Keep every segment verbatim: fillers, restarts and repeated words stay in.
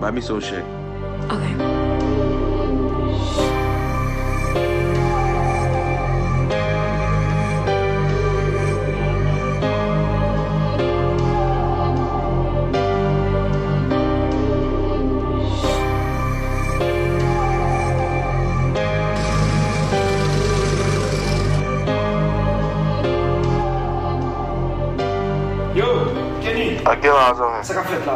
Ba misye yon chèk. Ok. Yo, Kenny! Ak gen la zanmi. Sa k ap fèt la?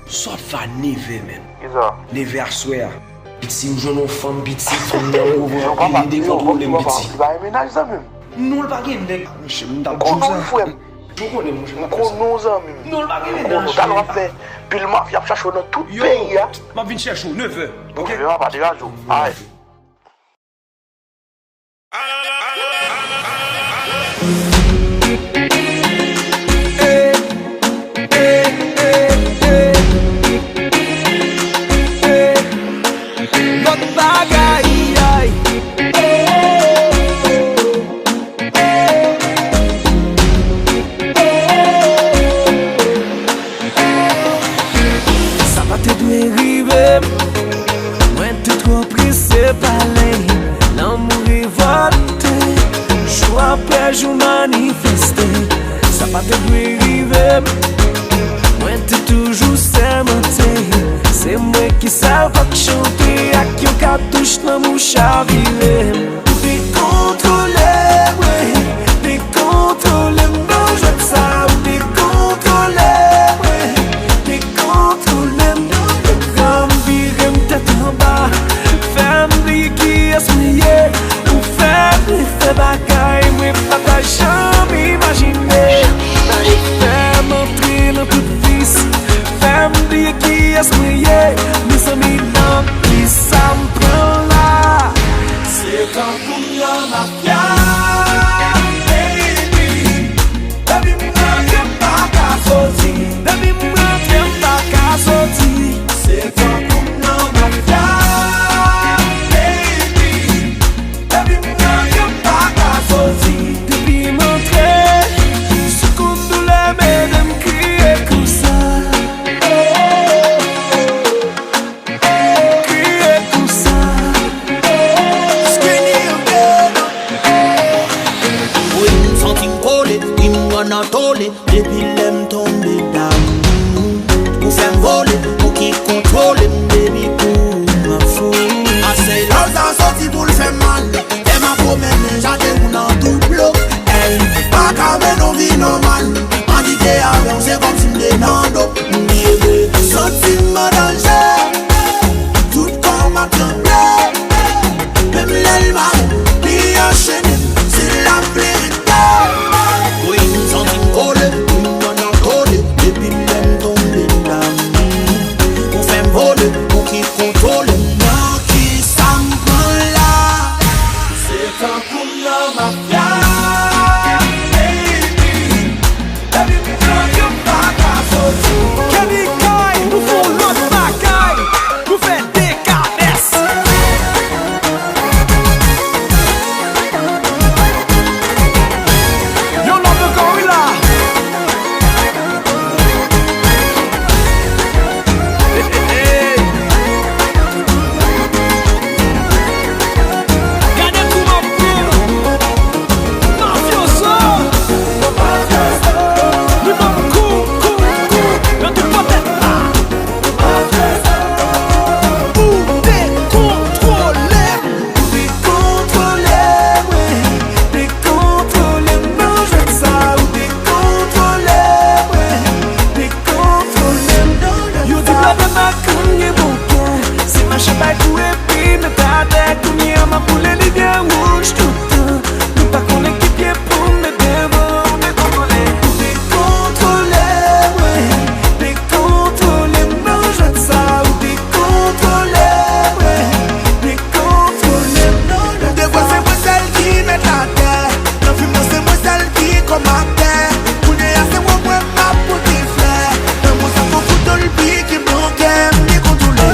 Sa w ap fè a nevè, menn? Kisa? Nevè aswè a. Piti, m jwenn yon fanm piti, fanm nan gwo vre anpil, li dekontrole m, piti. Li pa gen mennaj zanmi m. Non, l pa gen nèg, monchè, m t ap di w sa. Ou konnen, monchè, m ap fè sa. Konnen w zanmi m. Non, l pa gen mennaj. Talè w ap fè pil mafya ap chache w nan tout peyi a. M ap vin chèche w, nevè, ok? Papa, degaj ou. Ay. Lòt bagay, ay. Sa pa te dwe rive m. Mwen te twò prese pale. Lanmou revòlte. Jou apre jou manifeste. Sa pa te dwe rive m. Mwen te toujou sèmante. Se mwen ki sèl k ap chante ak yon katouch nan mouch a vire. Ou dekontwole mwen, dekontwole m nan jwèt sa. Ou dekontwole mwen, dekontwole m nan jwèt sa. Pran m vire m tèt anba, fè m bliye kiyès mwen ye. Ou fè mwen fè bagay mwen pa ta janm imajine. Ou fè m antre nan tout vis, fè m bliye kiyès mwen ye. Mezanmi, nan kisa m pran la? Se tankou yon mafya, baby. Depi m rantre m pa ka soti. Depi m rantre m pa ka soti. Se tankou yon mafya, baby. Depi m rantre m pa ka soti. Depi m antre, si w konn doulè m ede m kriye konsa. Kriye konsa. Skinny again. Wi, m santi m kole, wi, m anatole. Depi lè m tonbe damou, ou fè m vole, ou ki kontwole m, baby, pou m ap fou. Asèy love sa soti pou l fè m mal. Fè m ap pwomennen, chate ou nan tout blo. Ey, pa ka mennen w vi nòmal. Ann kite avè w, se kòmsi m te nan do. M leve, santi m an danje. Tout kò m ap tranble. Menm lè l mare m, li anchene m. Se laverite. Wi, m santi m kole, wi, m anatole. Depi lè m tonbe damou, ou fè m vole, ou ki kontwole m. Nan kisa m pran la? Se tankou m nan mafya, baby. Kenny Guy, nou fè yon lòt bagay. Nou fè dekabès. Yon lòt ankò, wi la. Gade kouman pou Mafyozo. Li ban m kou, kou, kou nan tout potèt la. Ou dekontwole m. Ou dekontwole mwen. Dekontwole m nan jwèt sa. Ou dekontwole mwen. Dekontwole m nan jwèt sa. Yo di blòdè makann gen bon kè. Se mache bay kou epi met atè. Kounye a m ap boule li byen wouj toutan. Nou pa konnen ki pye pou n met devan. Ou dekontwole, dekontwole mwen. Dekontwole m nan jwèt sa. Ou dekontwole mwen. Dekontwole m nan jwèt sa. Devwa se mwen sèl ki met atè. Nan fim nan se mwen sèl ki kòm aktè. Kounye a se mwen mwen m ap pote flè. Lanmou sa fò kouto l pike m nan kè m dekontwole.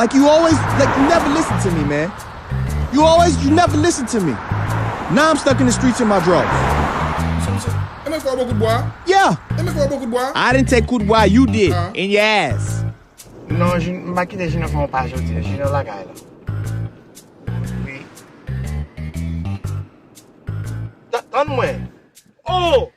Like you always, like you never listen to me, man. You always, you never listen to me. Now I'm stuck in the streets in my drawers. E mwen fè w bon kout bwa? Yeah, E mwen fè w bon kout bwa? I didn't take good while you did Ah. in your ass. Non, Jun- m pa kite Junior fè yon pa jodi a. Junior lakay la. Wi. Ta- Tann mwen. Oh!